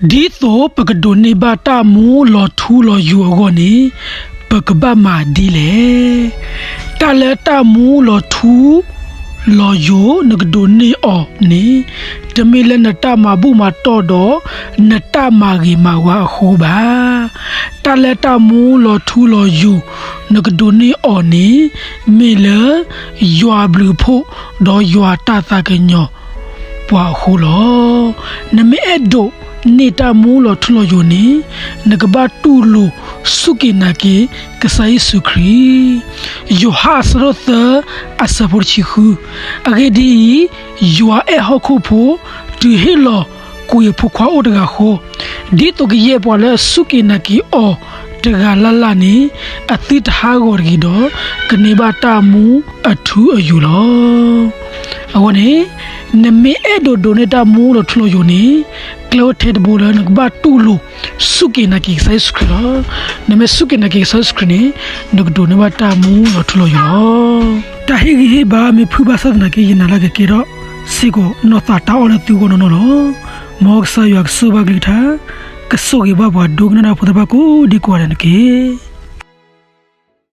ဒ်သိးပကဒိးန့ၢ်ဘၣ်တၢ်မူလီၤထူလီၤယိာ်အဂီၢ်န့ၣ်, ပကဘၣ်မၤဒ်လဲၣ်. တၢ်လၢတၢ်မူလီၤထူလီၤယိာ်နကဒိးန့ၢ်အီၤန့ၣ်, တမ့ၢ်လၢနတၢ်မၤဘူၣ်မၤတီၢ်ဒီးနတၢ်မၤဂ့ၤမၤဝါအဃိဘၣ်. တၢ်လၢတၢ်မူလီၤထူလီၤယိာ်နကဒိးန့ၢ်အီၤန့ၣ်, မ့ၢ်လၢယွၤအဘျုးအဖှိၣ်ဒီးယွၤအတၢ်သးကညီၤ ပှၤအဃိလီၤ. နမ့ၢ်အဲၣ်ဒိးန့ၢ်တၢ်မူလီၤထူလီၤယိာ်န့ၣ်, နကဘၣ်တူၢ်လိာ်စူၢ်က့ၤနာ်က့ၤကစၢ်ယ့ၣ်ၡူးခရံာ်. ယိၤဟၣ်အဆၢဒိၣ်သၢအဆၢဖိတဆံဃု, အဂ့ၢ်ဒ်အံၤ, ယွၤအဲၣ်ဟီၣ်ခိၣ်ဖိ တုၤဟ့ၣ်လီၤကွံာ်အဖိခွါအိၣ်တဂၤဃီ, ဒ်သိးကယဲၢ်ပှၤလၢအစူၢ်က့ၤနာ်က့ၤအီၤတဂၤလၢ်လၢ်န့ၣ်, အသုတဟးဂီၤတဂ့ၤဒီး, ကန့ၢ်ဘၣ်တၢ်မူအထူအယိာ်လီၤ. အဃိန့ၣ်, နမ့ၢ်အဲၣ်ဒိးဒိးန့ၢ်တၢ်မူလီၤထူလီၤယိာ်န့ၣ်, ကျဲအိၣ်ထဲတဘိလၢနကဘၣ်တူၢ်လိာ်စူၢ်က့ၤနာ်က့ၤကစၢ်ယ့ၣ်ၡူးခရံာ်လီၤ. နမ့ၢ်စူၢ်က့ၤနာ်က့ၤကစၢ်ယ့ၣ်ၡူးခရံာ်န့ၣ်, နကဒိးန့ၢ်ဘၣ်တၢ်မူလီၤထူလီၤယိာ်လီၤ. တၢ်ဟ့ၣ်ဂံၢ်ဟ့ၣ်ဘါမ့ၢ်ဖုၣ်ဘၣ်ဆၣ်သနာ်က့ ယနာ်လၢကကဲထီၣ်စ့ၢ်ကီးနီၢ်သးတၢ်အီၣ်လၢသုဂီၢ်နီၢ်နီၢ်လီၤ. မ်ကစၢ်ယွၤကဆိၣ်ဂ့ၤဘၣ်ကလုၢ်ကထါ, ကဆိၣ်ဂ့ၤဘၣ်ပှၤဒိကနၣ်တၢ်ဖိသ့ၣ်တဖၣ်ကိးဒံကိးဂၤဒဲးန့ၣ်တက့ၢ်.